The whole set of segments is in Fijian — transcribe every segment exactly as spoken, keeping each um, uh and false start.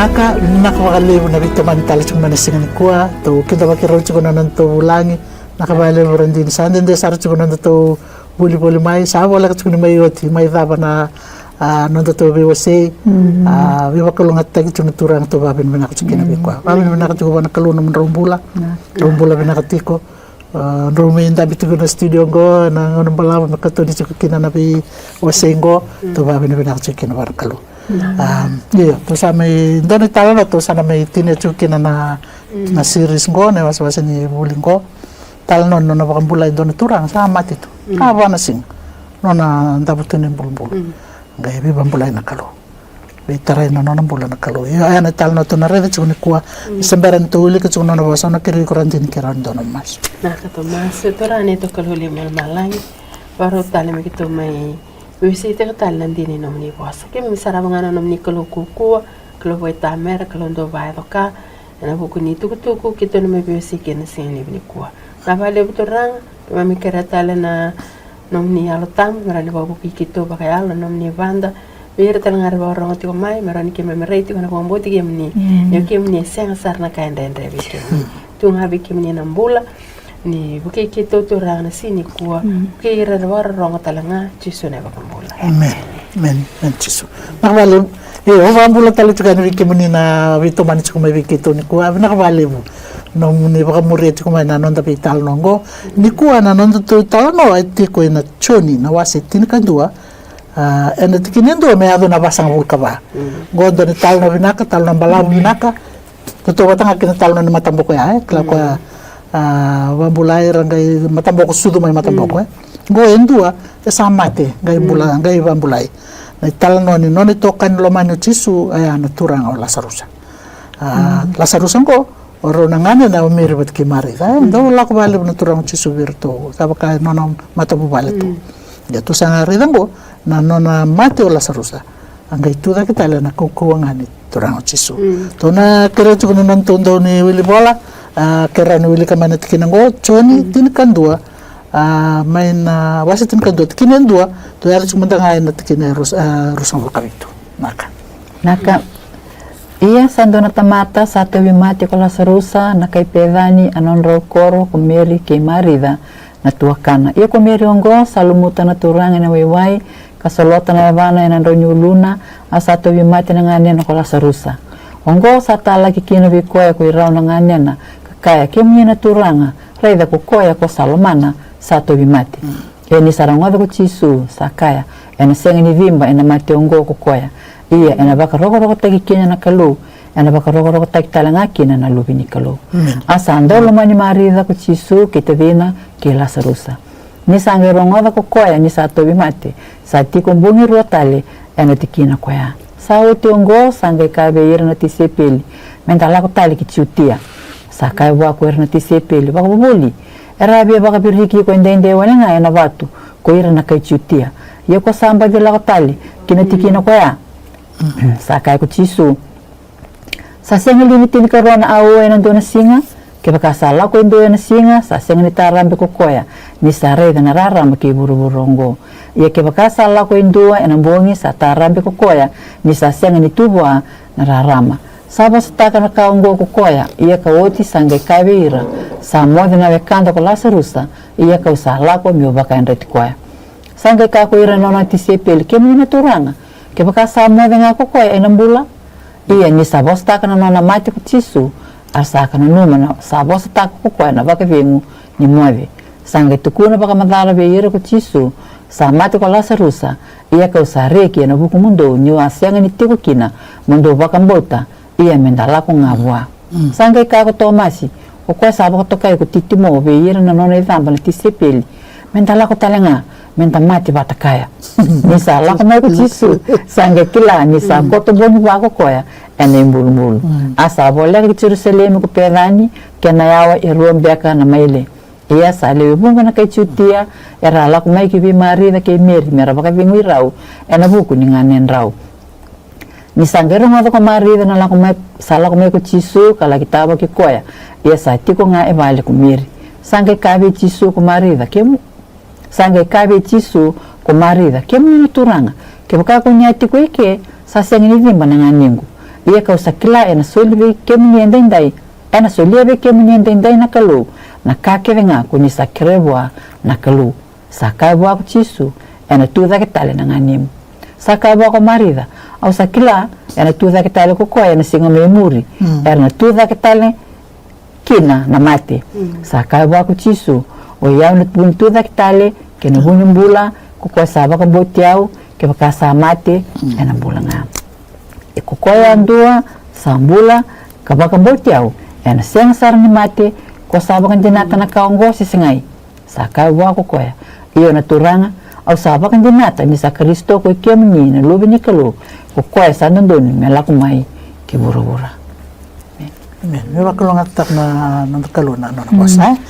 Vinaka, vinaka vakalevu na veitomani tale tiko mai na siga nikua. Tou kidavaki rau tiko na nodatou vulagi. Vinaka vakalevu Radini, sa dede sara tiko na nodatou volivoli mai, sa voleka tiko ni mai oti, mai cava na, a, nodatou veiwasei. A, veivakalougatataki tiko na Turaga, tou vakavinavinaka tiko kina vei koya. Vakavinavinaka tiko vua na Kalou na nomudrau bula. Drau bula vinaka tiko. A, drau mai dabe tiko na studio qo, na gauna balavu me katoni tiko kina na veiwasei qo, tou vakavinavinaka tiko kina vua na Kalou. A, io, tou sa mai, dua na italanoa tou sa na mai tinia tiko kina na, na series qo, na iwasewase ni vuli qo. Talanoa ni nona vakabulai e dua na turaga sa mate tu. Ka va na siga. Nona davu tu na ibulubulu. Qai veivakabulai na Kalou. Veitarai na nona bula na Kalou. Io, oya na italanoa tou na raica tiko nikua. Se bera ni tou wilika tiko na nona vosa, au na kerei iko Radini ke rawa ni dua na masu. Na ka tou masu. Turaga na neitou Kalou levu mai lomalagi. Varau tale me keitou mai veiwaseitaka tale na dina ni nomuni vosa. Keimami sarava ga na nomuni Kalou kaukaua, Kalou vakaitamera, Kalou dau vakayaco ka. Ena vuku ni tukutuku keitou na mai veiwasei kina na siga levu nikua. Vinaka vakalevu Turaga, keimami kerea tale na nomuni Yalo Tabu me rawa ni vakavukui keitou vakayalo, na nomuni vada. Vei ira tale ga era vakarorogo tiko mai, me rawa ni keimami rai tiko ena vakabauti kemuni. Ia kemuni e sega sara na ka e dredre vei kemuni. Tu ga vei kemuni na bula. Ni vukei keitou Turaga na siga nikua, vukei ira era vakarorogo tale ga, Jisu na iVakabula. Emeni. Emeni. Emeni Jisu. Vinaka vakalevu. Io, au vakabula tale tiko yani vei kemuni na veitomani tiko mai vei keitou nikua. Vinaka vakalevu nomuni vakamuria tiko mai na noda veitalanoa oqo. Nikua na nodatou italanoa e tiko ena Joni na wase tinikadua, a, ena tikina e dua me yaco na vasagavulu ka va. Oqo dua na italanoa vinaka, talanoa balavu vinaka. Tautauvata ga kina talanoa ni mataboko ya, e kila koya, a, vabulai ra qai mataboko, sucu mai mataboko, e. Qo e dua e sa mate, qai bula, qai vabulai. Na italanoa ni nona itokani lomani o Jisu, oya na turaga o Lasarusa. A, Lasarusa qo, o rau na ganena o Meri vata kei Marica, e. Dau lako vakalevu na turaga o Jisu vei iratou, sa vaka e nona matavuvale tu. Ia tou sa raica qo, na nona mate o Lasarusa. A qai tu cake tale na kaukauwa ga ni turaga o Jisu. Tou na kerea tiko na nodatou dau ni wili vola, a, kerea ni wilika mai na tikina qo, Joni tinikadua, a, mai na wase tinikadua, tikina e dua, tou yaco tiko mada ga ena tikina e rus-, a, ruasagavulu ka vitu. Naka. Naka. Ia sa dua na tamata sa tauvimate ko Lasarusa, na kai Pecani, a nodrau koro ko Meri kei Marica, na tuakana. Ia ko Meri oqo sa lumuta na Turaga ena waiwai, ka solota na yavana ena drau ni uluna, a sa tauvimate na ganena ko Lasarusa. Oqo sa talaki kina vei koya ko i rau na ganena, ka kaya, kemuni na Turaga, raica ko koya ko sa lomana, sa tauvimate. Ia ni sa rogoca ko Jisu, sa kaya, ena sega ni ciba ena mate oqo ko koya. Ia ena vakarokorokotaki kina na Kalou, ena vakarokorokotaki tale ga kina na Luve ni Kalou. A sa dau lomani Marica ko Jisu kei tacina kei Lasarusa. Ni sa qai rogoca ko koya ni sa tauvimate, sa tiko bogi rua tale ena tikina koya. Sa oti oqo, sa qai kaya vei ira na tisaipeli, meda lako tale ki Jutia. Sa kaya vua ko ira na tisaipeli, vakavuvuli, era a via vakaviriki iko edaidai wale ga ena vatu ko ira na kai Jutia, ia ko sa baci lako tale ki na tikina koya? Sa kaya ko Jisu, sa sega li ni tinikarua na aua ena dua na siga? Kevaka sa lako e dua ena siga, sa sega ni tarabe ko koya ni sa raica na rarama kei vuravura oqo. Ia kevaka sa lako e dua ena bogi, sa tarabe ko koya ni sa sega ni tu vua na rarama. Sa vosataka na ka oqo ko koya, ia ka oti sa qai kaya vei ira, sa moce na wekada ko Lasarusa, ia kau sa lako meu vakayadrati koya. Sa qai kaya ko ira na nona tisaipeli, kemuni na Turaga, kevaka sa moce ga ko koya, ena bula? Ia ni sa vosataka na nona mate ko Jisu, a sa ka nanuma na sa vosataka ko koya na vakacegu ni moce. Sa qai tukuna vakamacala vei ira ko Jisu, sa mate ko Lasarusa, ia kau sa reki ena vukumudou niu a sega ni tiko kina mo dou vakabauta, ia meda lako ga vua. Sa qai kaya ko Tomasi, o koya sa vakatokai ko Titimo, vei ira na nona icaba na tisaipeli, meda lako tale ga, meda mate vata kaya. Ni sa lako mai ko Jisu, sa qai kila ni sa koto bogi vua ko koya ena ibulubulu. A sa voleka ki Jerusalemi ko Pecani, kei na yawa e rua beka na maile. Ia sa lewe vuqa na kai Jutia era a lako mai ki vei Marica kei Meri mera vakacegui rau ena vuku ni ganedrau. Ni sa qai rogoca ko Marica na lako mai, sa lako mai ko Jisu ka laki tavaki koya, ia sa tiko ga e vale ko Meri. Sa qai kaya vei Jisu ko Marica, kemu, sa qai kaya vei Jisu ko Marica, kemuni na Turaga, kevaka ko ni a tiko eke, sa sega ni ciba na ganequ. Ia ka'u sa kila ena soli vei kemuni edaidai, ena solia vei kemuni edaidai na Kalou na ka kece ga ko ni sa kerea vua na Kalou. Sa kaya vua ko Jisu, ena tu cake tale na ganemu. Sa kaya vua ko Marica, au sa kila ena tu cake tale ko koya ena siga mai muri, era na tu cake tale kina na mate. Sa kaya vua ko Jisu, o i au na vu ni tu cake tale kei na vu ni bula, ko koya sa vakabauti au, kevaka sa mate, ena bula ga. E ko koya yadua sa bula ka vakabauti au, ena sega sara ni mate. Ko sa vakadinata na ka oqo se segai? Sa kaya vua ko koya, io na Turaga, au sa vakadinata ni sa Karisito ko i kemuni na Luve ni Kalou, ko koya sa dodonu me lako mai ki vuravura. Amen. Me vakalougatataka na noda Kalou na nona vosa, e?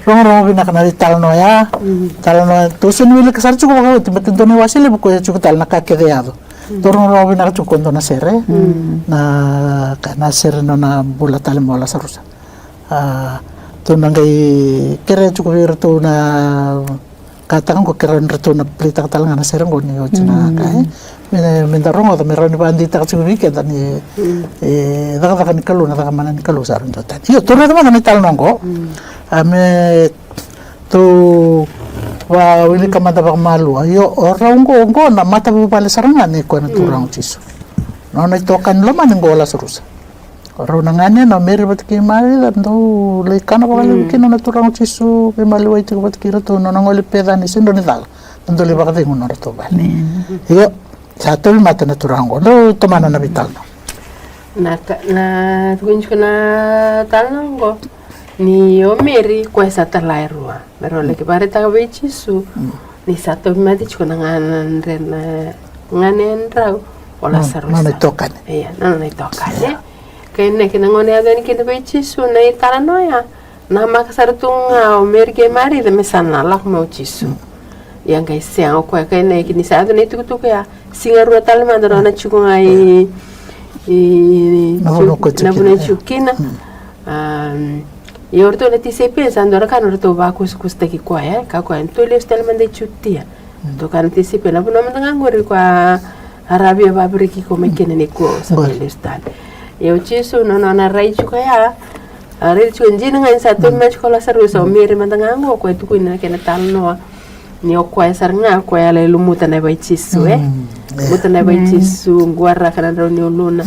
Rogorogo vinaka na italanoa ya. Talanoa tou sega ni wilika sara tiko vakaoti, baleta dua na iwase levu ko ya tiko tale na ka kece e yaco. Tou rogorogo vinaka tiko ko dua na sere na ka, na sere nona bula tale mai o Lasarusa. A, tou na qai kerea tiko vei iratou na kataka qo, kerea ratou na playtaka tale ga na sere qo ni oti na ka, e. Me, me da rogoca me rawa ni vakadeitaka tiko vei keda ni, e, cakacaka ni Kalou, na caka mana ni Kalou sa rui duatani. Io, tou raica mada na italanoa qo. A, me tou vakawilika mada vakamalua. Io, o rau qo, qo na matavuvale sara ga nei koya na Turaga o Jisu. Nona itokani lomani qo o Lasarusa. O rau na ganena, o Meri vata kei Marica, dau lai kana vakalevu kina na Turaga o Jisu, veimaliwai tiko vata kei iratou, nona gole i Pecani, sega ni dua ni cala, na dau lai vakacegu na nodratou vale. Io, sa tauvimate na Turaga oqo. Dou tomana na veitalanoa. Na ka, na tukuni tiko na talanoa oqo ni o Meri, koya sa tala e rua me rau laki vakaraitaka vei Jisu ni sa tauvimate tiko na gane, na ganedrau o Lasarusa. Nona itokani. Ia, na nona itokani. Kei na, kei na gauna e yaco yani kina vei Jisu na italanoa ya, namaka sara tu ga o Meri kei Marica me sa na lako mai o Jisu. Ia qai sega o koya, kei na, kei ni sa yaco na itukutuku ya, siga rua tale mada nona tiko ga i, i, na vanua e tiko kina. Ia o ratou na tisaipeli sa dua na ka na ratou vakusakusataki koya, e, ka koya, tou lesu tale mada i Jutia. Ratou kaya na tisaipeli, na vanua mada ga qori koya a ra via vaviriki iko mai kina nikua, sa lesu tale. Ia o Jisu na nona rai tiko ya, a rai tiko dina ga ni sa tauvimate tiko o Lasarusa, o Meri mada ga qo koya tukuni na kena talanoa. Ni o koya sara ga koya a lai lumuta na yavai Jisu, e? Lumuta na yavai Jisu, quaraka na drau ni uluna.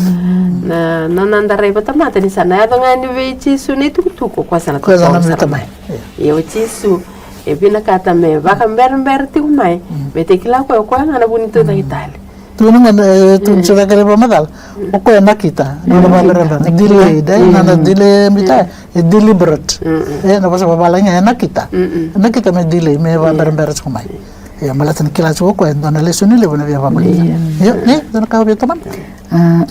Na, na, na noda rai vakatamata ni sa na yaco ga ni vei Jisu na itukutuku, o koya sa na toso mai. Ia o Jisu e vinakata me vakaberabera tiko mai, me te kila o koya, o koya ga na vu ni tucake tale. Tukuna ga, e, tukuna tiko na kena ivakamacala. O koya e nakita, nona vakaberabera, delayed, e, nona delay, e biuta, e deliberate. E, na vosa vavalagi e nakita. E nakita me delay, me vakaberabera tiko mai. Ia, baleta ni kila tiko o koya e dua na lesoni levu na via vakavulica. Ia, e, dua na ka au via tomana. A,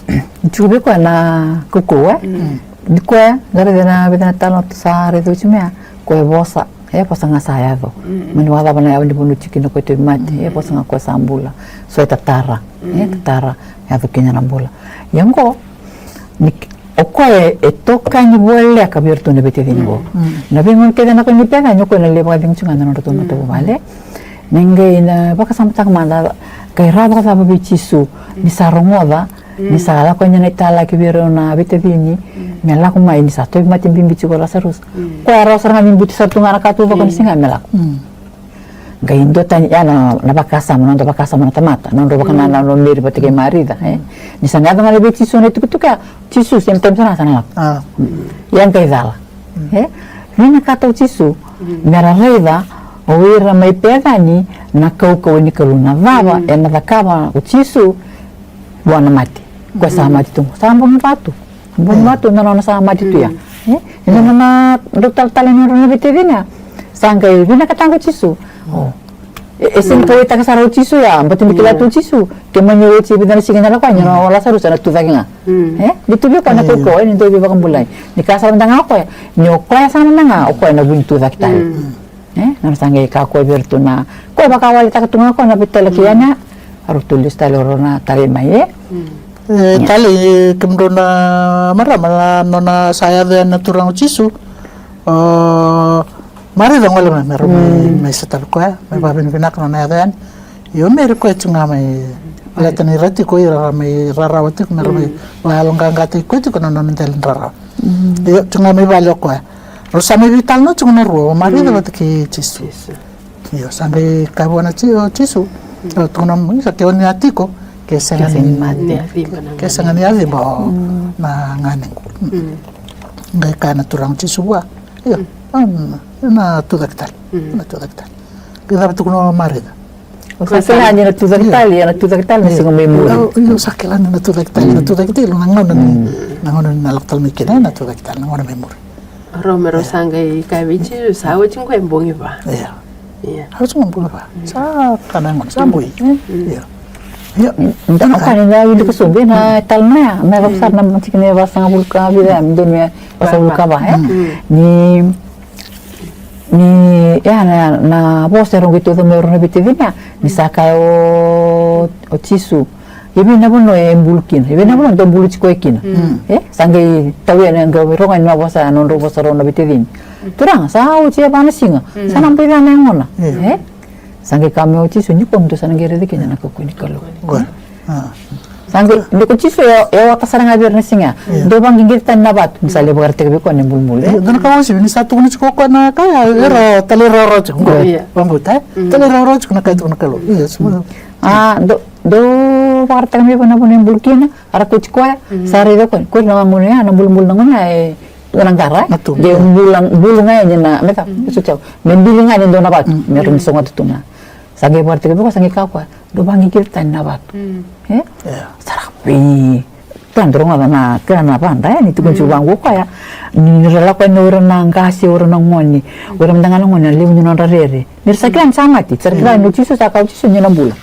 tiko vei koya na kaukauwa, e. Ni koya, qai raica na vica na talanoa tou sa raica oti mai ya, koya e vosa. E vosa ga sa yaco. Mani vakacava na yawa ni vanua tiko kina o koya e tauvimate, e vosa ga o koya sa bula. So e tatara, e tatara, yaco kina na bula. Ia oqo, ni, o koya e, e tokani voleka vei iratou na veitacini qo. Na veigauna kece na koya ni Pecani, o koya na lai vakacegu tiko ga na nodratou matavuvale. Ni qai na vakasamataka mada, qai rawa vakacava vei Jisu ni sa rogoca ni sa lako yani na italaki vei rau na veitacini, me lako mai ni sa tauvimate bibi tiko o Lasarusa. Koya e rawa sara ga me biuti sara tu ga na ka taucoko ni siga me lako. Qai duatani ya na, na vakasama, na noda vakasama na tamata, na nodrau vakanananu o Meri vata kei Marica, e. Ni sa na yaco ga vei Jisu na itukutuku ya, Jisu same time sara ga sa na lako. Ia qai cala. E vinakata o Jisu me ra raica o ira mai Pecani na kaukauwa ni Kalou, na cava ena cakava o Jisu vua na mate. Koya sa mate tu, sa bogi vatu. Bogi vatu na nona sa mate tu ya. E, e na nona dau talatala ni nona veitacini ya. Sa qai vinakata ga o Jisu. O, e, e sega ni kauwaitaka sara o Jisu ya, baleta ni kila tu o Jisu, ke mani oti e vica na siga na lako yani, o Lasarusa na tu cake ga. E, ni tu vei koya na kaukauwa, e, ni dau veivakabulai. Ni kaya sara mada ga o koya ni o koya sara mada ga o koya na vu ni tu cake tale. E, nona sa qai kakua vei iratou na, koya e vakawaletaka tu ga o koya na veitalaki yani ya. A ratou lesu tale, o rau na talai mai, e. E, talei, e, kemudrau na marama, na nona sa yaco yani na Turaga o Jisu. O Marica gole mai me rau mai, mai sota vei koya, me vakavinavinaka nona yaco yani. Io, Meri koya tu ga mai, baleta ni ra tiko ira, ra mai rarawa tiko, me ra mai vakayaloqaqataki koya tiko na nona dela ni rarawa. Io, tu ga mai vale o koya. Rau sa mai veitalanoa tiko na rua, o Marica vata kei Jisu. Io, sa qai kaya vua na Ji-, o Jisu. Io, tukuna mai, sa ke o ni a tiko, ke sega ni, ke sega ni a ciba o na ganequ. Qai kaya na Turaga o Jisu vua. Io, na tucake tale, na tucake tale. Ke cava tukuna o Marica? Sa kila ni na tucake tale, ia na tucake tale na siga mai muri. Io, sa kila ni na tucake tale, na tucake tale, na gauna ni, na gauna ni na lako tale mai kina, na tucake tale, na gauna mai muri. Rau me rau sa qai kaya vei Jisu, sa oti qo e bogi va. Ia. Ia. Sa oti qo bogi va. Sa ka na gauna, sa boi. Ia. Ia. Dua na ka ni na wilika sobu na tale na ya, me vaka sara na tikina e vasagavulu ka vica ya, me donu me vasagavulu ka va, e? Ni Ni, ya, na, na vosa e rau qai tauca mai o rau na veitacini ya, ni sa kaya o, o Jisu, e vei na vanua e bulu kina, e vei na vanua dou bulu tiko e kina. E, sa qai tau yani, qai rogo yani na vosa ya, nodrau vosa rau na veitacini. Turaga, sa oti e va na siga, sa na boi cake na yagona. E, sa qai kaya mai o Jisu, nikua mo dou sa na qai raica kina na kaukauwa ni Kalou. Sa qai, ni ko Jisu e, e ota sara ga vei ira na siga ya. Dou vaqiqi tani na vatu, ni sa lai vakaraitaka vei koya na ibulubulu. Io, dua na ka uasivi, ni sa tukuna tiko o koya na ka ya, era talairawarawa tiko. Io. Vabauta, e? Talairawarawa tiko na ka e tukuna na Kalou. Io, so. A, dou, dou vakaraitaka mai vei koya na vanua e bulu kina, a ra kauti koya, sa raica o koya. Koya na gauna ya, na bulubulu na gauna ya, e, na qara, e? Na tubu. De bula, bulu ga yani na, me ka, so tau. Me bili ga yani e dua na vatu, me rawa ni sogota tu ga. Sa qai vakaraitaka vei koya, sa qai kaya o koya. Dou vaqiqi tani na vatu. E? Sa ra vei. Tou dau rogoca na kena na vada, e, ni tukuni tiko vaqo o koya. Ni ra lako yani o ira na qase, o ira na gone. O ira mada ga na gone, na levu ni nodra rere. Ni ra sa kila ni sa mate, sa ra kila ni o Jisu sa kaya o Jisu ni na bula.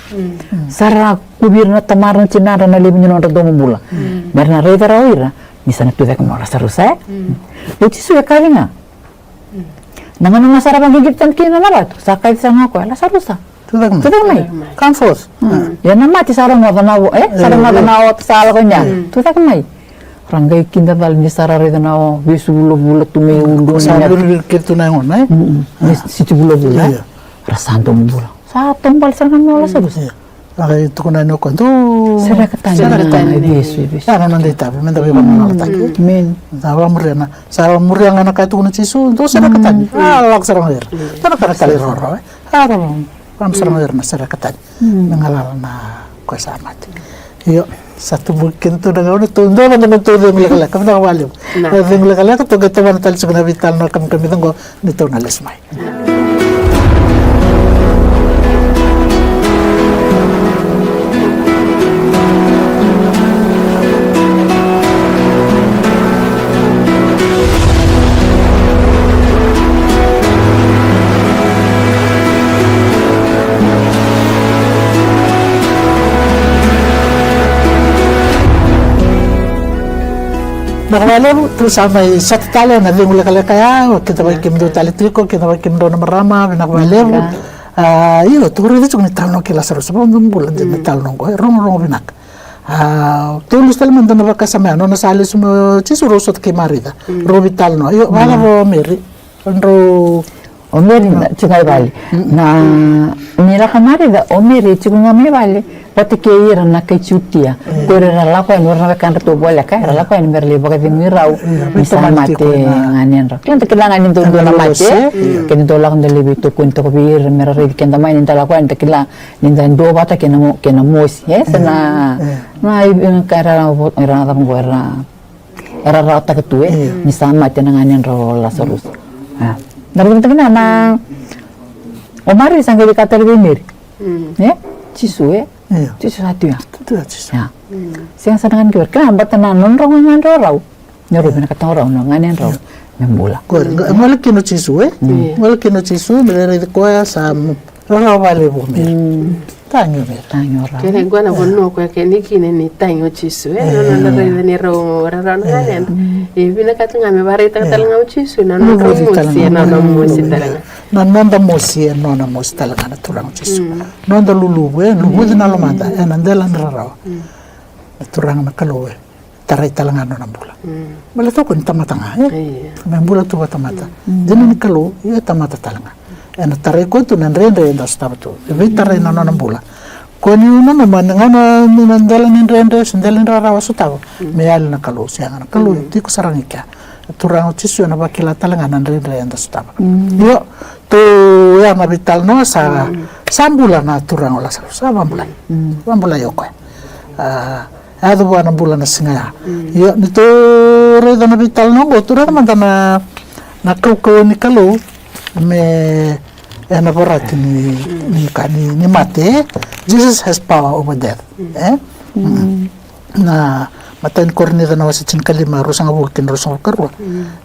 Sa ra kuvi ira na tamara, na tinadra, na levu ni nodra domobula. Me ra na raica rawa o ira, ni sa na tucake mai o Lasarusa, e? O Jisu e kaya ga. Na gauna ga sa ra vaqiqi tani kina na vatu, sa kaya sara ga o koya, Lasarusa. Tucake mai. Tucake mai. Come forth. Ia na mate sa rogoca na vo, e? Sa rogoca na ota sa lako yani. Tucake mai. Ra qai kidacala ni sa ra raica na vesu vulavula tu mai ulu. Sa viriviri kece tu na yagona, e? Me siti vulavula, e? Ra sa domobula. Sa taubale sara ga mai o Lasarusa. Sa qai tukuna yani o koya, dou sereka tani. Sereka tani. Io, io. Sa na noda itavi, meda veivakamalumalumutaki. Amen. Sa vakamuria na, sa vakamuria ga na ka e tukuna o Jisu, dou sereka tani. A lako sara ga o ira. Dua na ka na talairawarawa, e. A ra vakamu sara ga o ira na sereka tani. Me galala na koya sa mate. Io, sa tubu kina tu na gauna, tou dua vata na tou cegu lekaleka, vinaka vakalevu. Na cegu lekaleka, tou qai tomana tale tiko na veitalanoa kamikamica qo, ni tou na lesu mai. Vinaka vakalevu, tou sa mai sota tale ena cegu lekaleka ya, o keda vei kemudou tale tiko, keda vei kemudrau na marama, vinaka vakalevu. A, io, tou raica tiko na italanoa kei Lasarusa, sa vakabula dina na italanoa qo, e rogorogo vinaka. A, tou lesu tale mai dua na vakasama ya, nona sa lesu mai o Jisu, rau sota kei Marica, rau veitalanoa. Io, vakacava o Meri? Drau. O Meri na tiko ga i vale. Na, ni lako Marica, o Meri tiko ga mai vale vata kei ira na kai Jutia. Ko ira era lako yani, o ira na wekadratou voleka, era lako yani mera lai vakacegui rau ni sa mate na ganedrau. Kila da kila ga ni dau dua na mate, ke da dau lako da lai veitokoni toka vei ira mera raici keda mai ni da lako yani, da kila ni da dua vata kei na mo-, kei na mosi, e, se na, na, i, i, ka era, era na cava qo, era Era rawataka tu, e? Io. Ni sa mate na ganedrau o Lasarusa. A. Na raica tiko na, na, o Mari sa qai veika tale vei Meri. Mm. E? Jisu, e? Io. Jisu sa tu ya. Tu ya Jisu. Ya. Mm. Sega sara ga ni kila, kila baleta na nodrau ganedrau rau. Ni rau vinakata rau na ganedrau. Io. Me bula. Qori, qo, gole kina o Jisu, e? Mm. Gole kina o Jisu, me raici koya sa, mm, rarawa vakalevu o Meri. Mm. Tagi o Meri. Tagi o rau. Kena qo na vanua koya kena kina ni tagi o Jisu, e? Io. Na nona raica ni rau rarawa na ganedra. Mm. E vinakata ga me vakaraitaka tale ga o Jisu na nona mosi, na nona mosi tale ga. Na noda mosi, e nona mosi tale ga na Turaga o Jisu. Mm. Noda luluvu, e? Luvuci na lomada, e? Na dela ni rarawa. Mm. Na Turaga na Kalou, e? Tarai tale ga na nona bula. Mm. Baleta o koya ni tamata ga, e? Io. Me bula tu vakatamata. Mm. Dina ni Kalou, io e tamata tale ga. Ena tarai koya tu na dredre eda sotava tu. E veitarai na nona bula. Ko ni nanuma ni gauna ni na dela ni dredre se dela ni rarawa sotava, me yali na Kalou, sega, na Kalou e tiko sara ga i kea. Turaga o Jisu ena vakila tale ga na dredre eda sotava. Io, tou ya na veitalanoa sa, sa bula na turaga o Lasarusa, sa vabulai. Vabulai o koya. A, yaco vua na bula na siga ya. Io, ni tou raica na veitalanoa oqo, tou raica mada na, na kaukauwa ni Kalou me, ena vorati ni, ni ka ni, ni mate, e? Jesus has power over death, e? Na matai ni Korinica na wase tinikalima, ruasagavulu kei na ruasagavulu karua.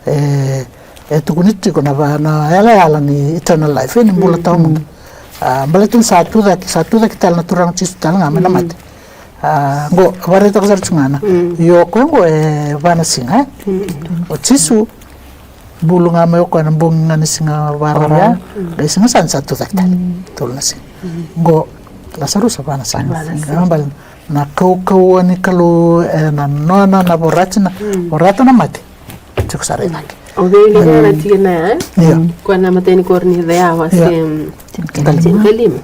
E, e tukuni tiko na va, na yalayala ni eternal life, e, ni bula tawamudu. A, baleta ni sa tucake, sa tucake tale na Turaga o Jisu tale ga mai na mate. A, qo, vakaraitaka sara tu ga na. Io, o koya qo e va na siga, e? O Jisu bulu ga mai o koya na bogi ga ni siga Vakarauya. Qai siga sa ni sa tucake tale. Tolu na siga. Qo, Lasarusa va na siga. Baleta na kaukauwa ni Kalou ena nona na vorati na, vorata na mate. Tiko sara i cake. O vei ni gona tikina ya, e? Io. Koya na matai ni Korinica ya wase tinikalima.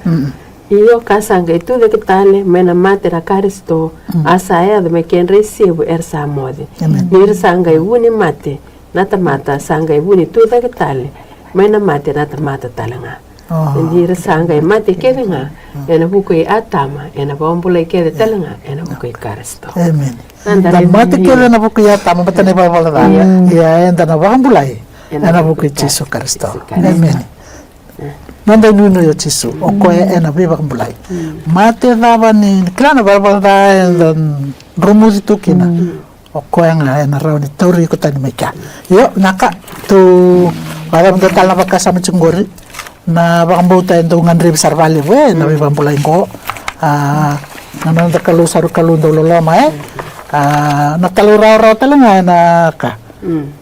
Io, ka sa qai tucake tale mai na mate na Karisito, a sa yaco me kedra isevu era sa moce. Ni ra sa qai vu ni mate na tamata, sa qai vu ni tucake tale mai na mate na tamata tale ga. Ni ra sa qai mate kece ga ena vuku i Atama, ena vakabulai kece tale ga ena vuku i Karisito. Emeni. Da mate kece ena vuku i Atama, baleta na ivalavala ca. Ia eda na vakabulai ena vuku i Jisu Karisito. Emeni. Noda inuinui o Jisu, o koya ena veivakabulai. Mate cava ni, ni kila na valavala ca eda dromuci tu kina. O koya ga ena rawa ni tauri iko tani mai kea. Io, na ka, tou, a, cava dua tale na vakasama tiko qori, na vakabauta e dau gadrevi sara vakalevu, e, na veivakabulai qo. A, na noda Kalou sa rui Kalou dau loloma, e. A, na talairawarawa tale ga ena ka.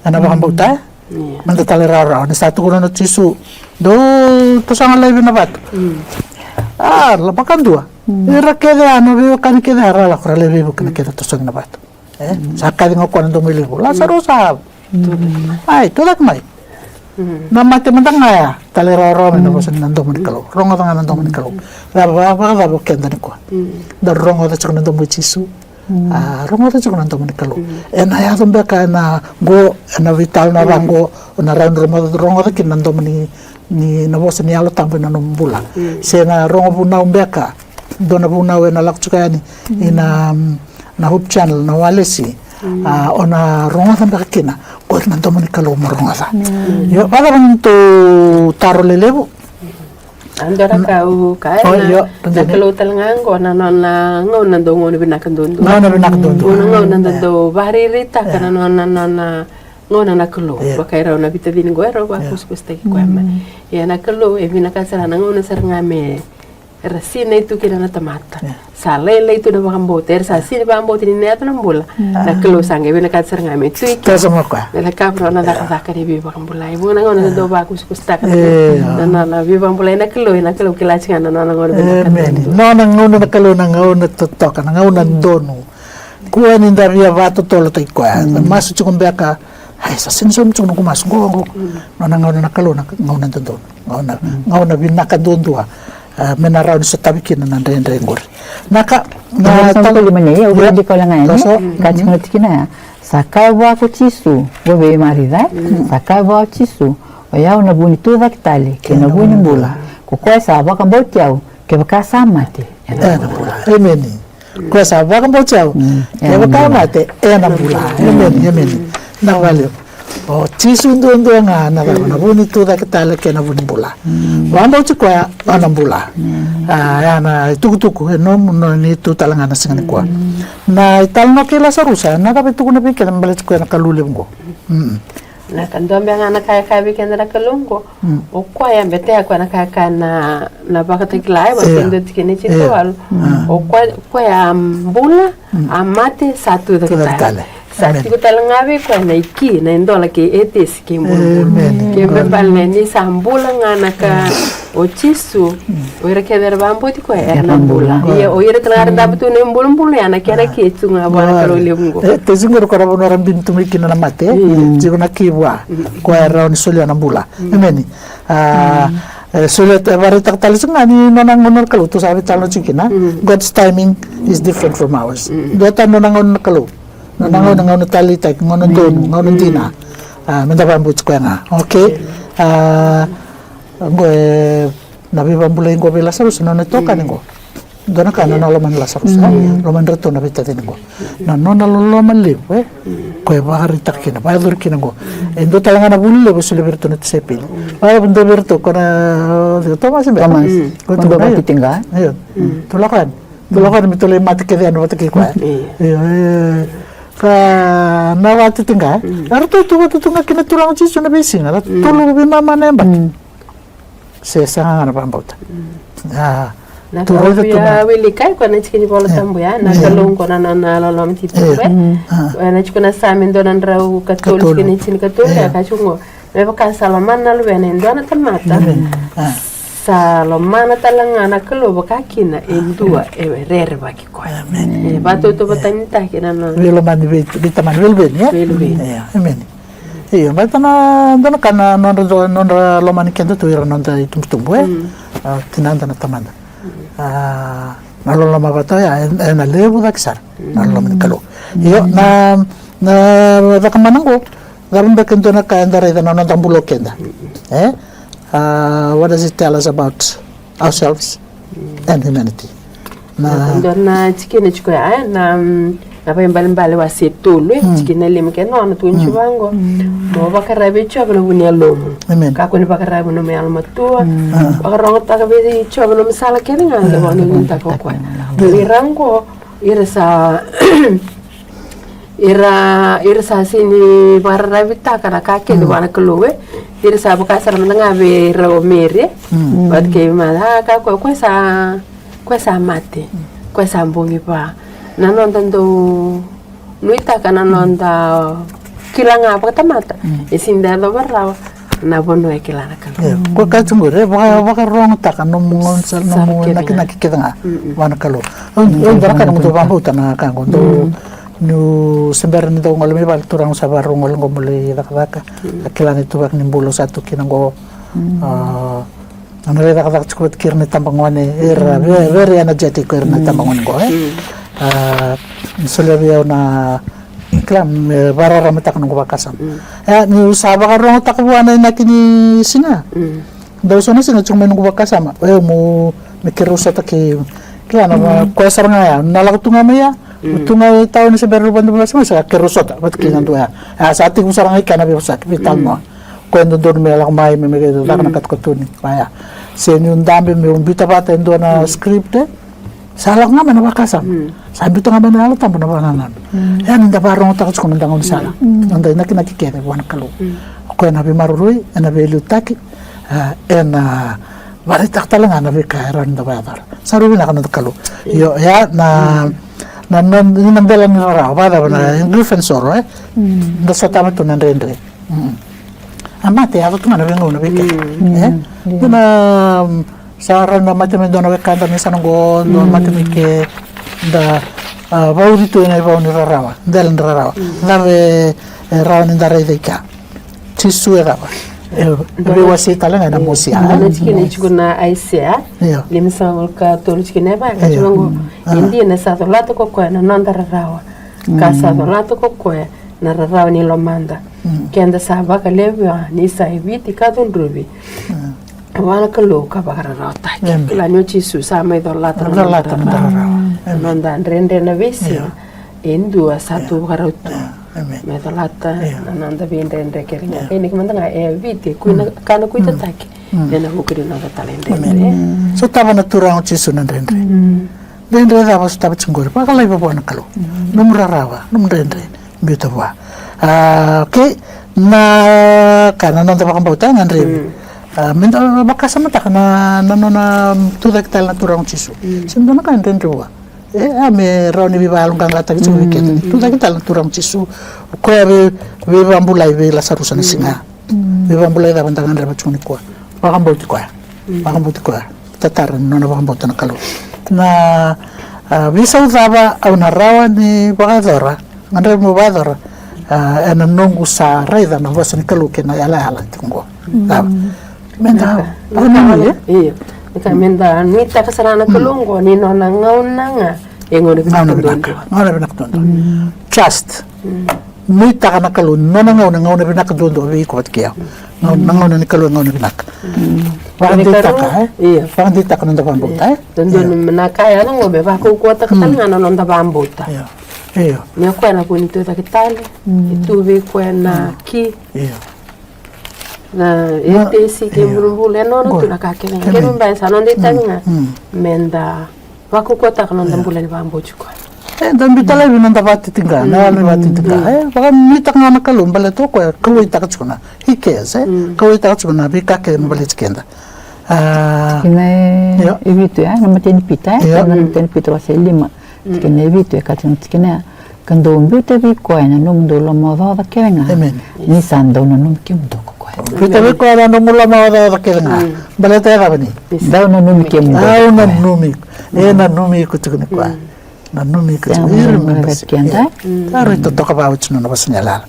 Ena vakabauta, e. Meda talairawarawa ni sa tukuna o Jisu, dou tosoga laivi na vatu. A, la vakadua. Ira kece a na veiwekani kece a ra lako ra lai veivuke na kece tosogi na vatu. E, sa kaci ga o koya na domo i levu, Lasarusa. Ai, tucake mai. Na mate mada ga ya, talairawarawa mai na vosa ni na domo ni Kalou. Rogoca ga na domo ni Kalou. Cava, vakacava o keda nikua? Da rogoca tiko na domo i Jisu. A, rogoca tiko na domo ni Kalou. Ena yaco beka ena qo, ena veitalanoa va qo, o na rawa ni rogoca, rogoca kina na domo ni, ni na vosa ni Yalo Tabu ena nomu bula. Se na rogo vunau beka, dua na vunau ena lako tiko yani ina, mm, na Hope Channel, na walesi. A, o na rogoca beka kina, qori na domo ni Kalou mo rogoca. Io, vakacava ni tou taro lelevu? A dua na ka au kaya, na Kalou tale ga qo na nona gauna dau gauna vinaka duadua. Gauna vinaka duadua. Gauna, gauna dau dau vakarairitaka na nona, nona gauna na Kalou. Vaka e rau na veitacini qo e rau vakusakusataki koya mai. Ia na Kalou e vinakata sara na gauna sara ga me ra sinai tu kina na tamata. Sa lailai tu na vakabauta, era sa sini vakabauta ni na yaco na bula. Na Kalou sa qai vinakata sara ga me tu i ke. Toso mai o koya. Me cakava na nona cakacaka ni veivakabulai. Vua na gauna dau vakusakusataka na, na, na veivakabulai na Kalou, na Kalou kila tiko ga na nona gauna vinaka. Emeni. Nona gauna na Kalou, na gauna totoka, na gauna donu. Kua ni da via vakatotolotaki koya. Da masu tiko beka, ai, sa sini saumi tiko noqu masu, qo, qo. Nona gauna na Kalou, na gauna dodonu. Gauna, gauna vinaka duadua. A, me na rawa ni sotavi kina na dredre qori. Na ka, na tau lima nei, au via dikau ga yani. Ka tiko na tikina ya. Sa kaya vua ko Jisu, vua vei Marica, sa kaya vua ko Jisu, o yau na vu ni tucake tale kei na vu ni bula. Ko koya sa vakabauti au, kevaka sa mate, ena bula. Emeni. Koya sa vakabauti au, kevaka mate, ena bula. Emeni, emeni. Na vale. O Jisu duadua ga na cava, na vu ni tucake tale kei na vu ni bula. Vakabauti koya, o na bula. A, ya na itukutuku e nomu, no ni tu tale ga na siga nikua. Na italanoa kei Lasarusa, na cava e tukuna vei keda me baleti koya na Kalou levu qo. Na ka dua beka ga na ka e kaya vei keda na Kalou qo. O koya beka ya koya na ka e kaya na, na Vakatakila e wase dua tikina e tinikawalu. O koya, koya a bula, a mate, sa tucake tale. Sa tiko tale ga vei koya na iki, na idola kei etesi kei bulubulu. Kei me baleta ni sa bula ga na ka o Jisu, o ira kece era vakabauti koya era na bula. Ia o ira tale ga era davo tu na ibulubulu ya na kena ke tu ga vua na Kalou levu qo. E, tesi qori ko ra vanua ra bini tu mai kina na mate, tiko na ki vua. Koya e rawa ni solia na bula. Emeni. A, E, so e vakaraitaka tale tiko ga ni nona gauna na Kalou, tou sa veitalanoa tiko kina. God's timing is different from ours. Dua tani nona gauna na Kalou. Nona gauna, gauna taleitaki, gauna donu, gauna dina. A, meda vakabauti koya ga. Okay. A, qo e na veivakabulai qo vei Lasarusa, nona itokani qo. Dua na ka na nona lomani Lasarusa, e? Lomani ratou na veitacini qo. Na nona loloma levu, e? Ko e vakaraitaka kina, vakayacori kina qo. E dua tale ga na vuli levu e solia vei iratou na tisaipeli. Vakayacori vei iratou ko na, o Tomasi beka. Tomasi. Ko Tomasi. Io. Tou lako yani. Tou lako yani me tou lai mate kece yani vata kei koya. Io, e. Ka na vakatitiqa, e? Eratou tu vata tu ga kei na Turaga o Jisu na veisiga. Eratou tu veimama na yabaki. Se sega ga na vakabauta. A, na ka au via wilika iko na tiki ni Vola Tabu ya, na Kalou qo na nona loloma titobu. E na tiko na Same dua na drau katolu, tiki ni tini katolu, e kaya tiko qo, me vaka sa lomana na luvena e dua na tamata, sa lomana tale ga na Kalou vaka kina e dua e rerevaki koya. E vatautauvatanitaki na nona veilomani vei, vei Tamana, vei Luveni, e? Vei Luveni. Emeni. Io, baleta na dua na ka na nodra, nodra lomani keda tu ira noda itubutubu, e? A, tinada na tamada. A, na loloma vata oya e, ena levu cake sara na loloma ni Kalou. Io, na, na cakamana qo, cava beka e dua na ka eda raica na noda bula o keda, e? A, what does it tell us about ourselves and humanity? Na dua na tikina tiko ya, e, na, mm, na Vakaibalebale wase tolu, e, tikina lima kei na ono, tukuni tiko vaqo. Mo vakararavi vei Jiova ena vu ni yalomu. Emeni. Kakua ni vakararavi ena nomu yalomatua. Vakarogotaka vei Jiova na nomu sala kece ga, ena vakanuinuitaki ko koya. Ira qo, ira sa ira, ira sa sega ni vakararavitaka na ka kece vua na Kalou, e. Ira sa vaka sara mada ga vei rau o Meri, e. Vata kei mada, a, ka koya, koya sa, koya sa mate, koya sa bogi va. Na noda dau nuitaka, na noda kila ga vakatamata, e sega ni da yacova rawa na vanua e kila na Kalou. Io, ko kaya tu qori, e, vaka, vakarogotaka nomu gauna sara, nomu nakinaki kece ga vua na Kalou. Au, au dua na ka na dau vakabauta na ka qo, dau, niu se bera ni dau gole mai vale, Turaga, au sa vakarau gole qo meu lai cakacaka. A, kila na ituvaki ni bula au sa tu kina qo. A, au na lai cakacaka tiko vata kei ira na itabagone, era very, very energetic ko ira na itabagone qo, e. A, ni solia vei au na, kila, me vakararamataka noqu vakasama. E, niu sa vakarogotaka vua na inaki ni siga. Dau so na siga tiko mai noqu vakasama, e, meu, me keirau sota kei, kila, na, koya sara ga ya, na lako tu ga mai ya, tu ga i tauni se bera ni rua na drau, sa keirau sota vata kei na dua ya. A, sa tekivu sara ga i kea na veivosaki, veitalanoa. Koya e dodonu me lako mai, me, me caka na katokatoni, vaya. Se niu dabe meu biuta vata e dua na script, e. Sa lako ga mai na vakasama. Sa biuta ga mai na Yalo Tabu na vakanananu. E, ni da vakarogotaka tiko na noda gaunisala, noda inakinaki kece vua na Kalou. O koya ena veimaroroi, ena veiliutaki, e, ena vakaraitaka tale ga na veika e rawa ni da vakayacora. Sa rui vinaka na noda Kalou. Io, ya na, na, na, na bela ni rarawa, vakacava na grief and sorrow, e? Da sotava tu na dredre. A mate e yaco tu ga ena veigauna vei keda. E? Dua na, mm, sa rawa ni da mate mai dua na wekada, me sa na qo, dua na mate mai ke, da, a, vauci tu ena ivau ni rarawa, dela ni rarawa. Cava e, e rawa ni da raica i kea? Jisu e cava? E veiwasei tale ga ena mosi ya. Dua na tikina e tiko na Aisea, io, limasagavulu ka tolu, tikina e va, e kaya tiko vaqo: E dina sa colata ko koya na noda rarawa, ka sa colata ko koya na rarawa ni lomada. Keda sa vakalevu vua, ni sa i Viti ka cudruvi vua na Kalou ka vakararawataki. Kila ni o Jisu sa mai colata na noda rarawa, na noda dredre na veisiga. E dua sa tu vakarau tu me colata na noda veidredre kece ga. Kei na kemada ga e Viti, e kui na ka na kuitataki ena vuku ni noda talaidredre. Sotava na Turaga o Jisu na dredre. Dredre cava sotava tiko qori? Vakalaiva vua na Kalou nomu rarawa, nomu dredre, biuta vua. A, okay. Na ka na noda vakabauta, e gadrevi, a, meda vakasamataka na, na nona tucake tale na Turaga o Jisu. Se dua na ka e dredre vua, e, a, me rawa ni veivakayaloqaqataki tiko vei keda. Tucake tale na Turaga o Jisu. O koya vei, veivakabulai vei Lasarusa na siga. Veivakabulai cava da gadreva tiko nikua? Vakabauti koya. Vakabauti koya. Tatara ni nona vakabauta na Kalou. Na, a, veisau cava au na rawa ni vakayacora, gadreva meu vakayacora, a, ena noqu sa raica na vosa ni Kalou kei na yalayala tiko qo? Cava? Meda, io, ni ka meda nuitaka sara na Kalou oqo ni nona gauna ga e gauna vinaka duadua. Gauna vinaka duadua. Trust. Nuitaka na Kalou ni nona gauna, gauna vinaka duadua vei iko vata kei au. Na gauna ni Kalou e gauna vinaka. Vakadeitaka, e? Io. Vakadeitaka na noda vakabauta, e? Dodonu na ka ya na gauna me vakaukauwataka tale ga na noda vakabauta. Io. Io. Ni o koya na vu ni tucake tale, e tu vei koya na ki. Io. Na etesi kei bulubulu, e nona tu na ka kece ga. Kei me baya sa noda itavi ga meda vakaukauwataka na noda bula ni vakabauti koya. E da biuta laivi na noda vakatitiqa, na yalo ni vakatitiqa. E vakanuitaka ga na Kalou baleta o koya kauwaitaka tiko na, he cares, e kauwaitaka tiko na veika kece me baleti keda. A, tikina e vitu, e, na matai ni Pita, e, na matai ni Pita wase lima. Tikina e vitu e kaya tiko na tikina ya, ka dou biuta vei koya na nomudou lomaocaoca kece ga, ni sa dau nanumi kemudou ko koya. Biuta vei koya na nomu lomaocaoca kece ga. Baleta e cava ni? Dau nanumi kemudou. Dau nanumi. E nanumi iko tiko ni koya. Nanumi iko tiko. Ira na basi keda. Taro i totoka vau tiko na vosa ni yalayala.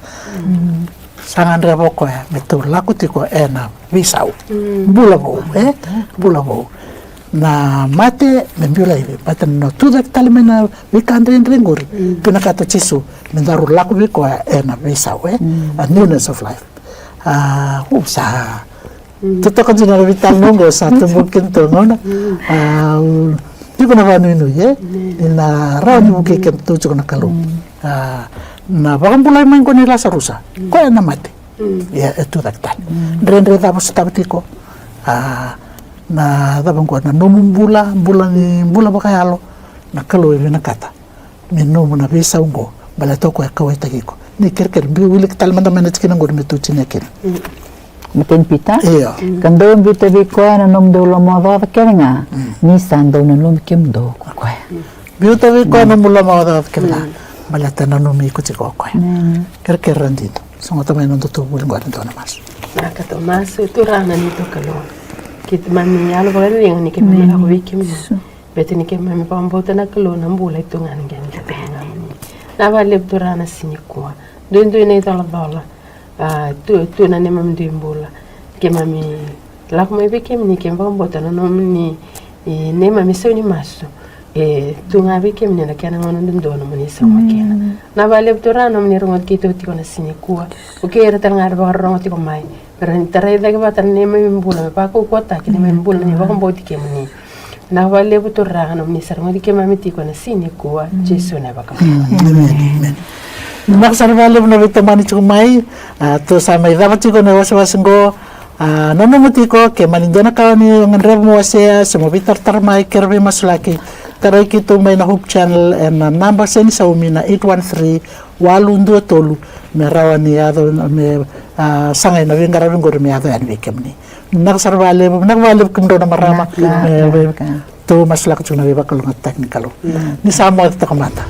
Sa gadreva o koya me tou lako tiko ena veisau. Bula vou, e? Bula vou. Na mate me biu laivi, baleta na tucake tale mai na veika dredre qori. Vinakata o Jisu me daru lako vei koya ena veisau, e? A newness of life. A, u sa totoka dina na veitalanoa oqo, sa tubu kina tu gauna. A, u tiko na vakanuinui, e? Ni na rawa ni vukei kedatou tiko na Kalou. A, na vakabulai mai qo nei Lasarusa, koya na mate. Ia, e tucake tale. Dredre cava o sotava tiko. A, na cava qo na nomu bula, bula ni bula vakayalo. Na Kalou e vinakata me nomu na veisau qo, baleta o koya e kauwaitaki iko. Ni kerekere, biu wiliki tale mada mai na tikina qori me tou tinia kina. Matai ni Pita. Io. Ka dou biuta vei koya na nomudou lomaocaoca kece ga, ni sa dau nanumi kemudou ko koya. Biuta vei koya na nomu lomaocaoca kece ga, baleta e nanumi iko tiko o koya. Kerekere, radini. Sogota mai na nodatou vuli qo, eda dua na masu. Vinaka, tou masu. Turaga na neitou Kalou, keimami yalo vakacegu ni keimami lako vei kemuni. Baleta ni keimami vakabauta na Kalou, na bula e tu ga ni qai ni kete ga. Vinaka vakalevu Turaga na siga nikua. Duidui na icolacola, a, tu, tu na neimami dui bula. Keimami lako mai vei kemuni, keimami vakabauta na nomuni, e, neimami sau ni masu. E tu ga vei kemuni na kena gauna dodonu mo ni sauma kina. Vinaka vakalevu Turaga na nomuni rogoci keitou tiko na siga nikua. O kei ira tale ga era vakarorogo tiko mai, me ra ni tarai cake vata na neimami bula me vakaukauwataki na neimami bula ni vakabauti kemuni. Vinaka vakalevu Turaga na nomuni sa rogoci keimami tiko na siga nikua. Jisu na vakabula. Emeni. Vinaka sara vakalevu na veitomani tiko mai. A, tou sa mai cava tiko na wasewase qo. A, nanuma tiko, ke mani dua na ka ni gadreva mo wasea se mo veitaratara mai, ke ra veimasulaki, tarai keitou mai na Hope Channel ena naba se ni saumi na eight one three, walu dua tolu, me rawa ni yaco, me, a, sagai na veiqaravi qori me yaco yani vei kemuni. Vinaka sara vakalevu, vinaka vakalevu kemudrau na marama. Tou masulaka tiko na veivakalougatataki ni Kalou. Ni sa moce toka mada.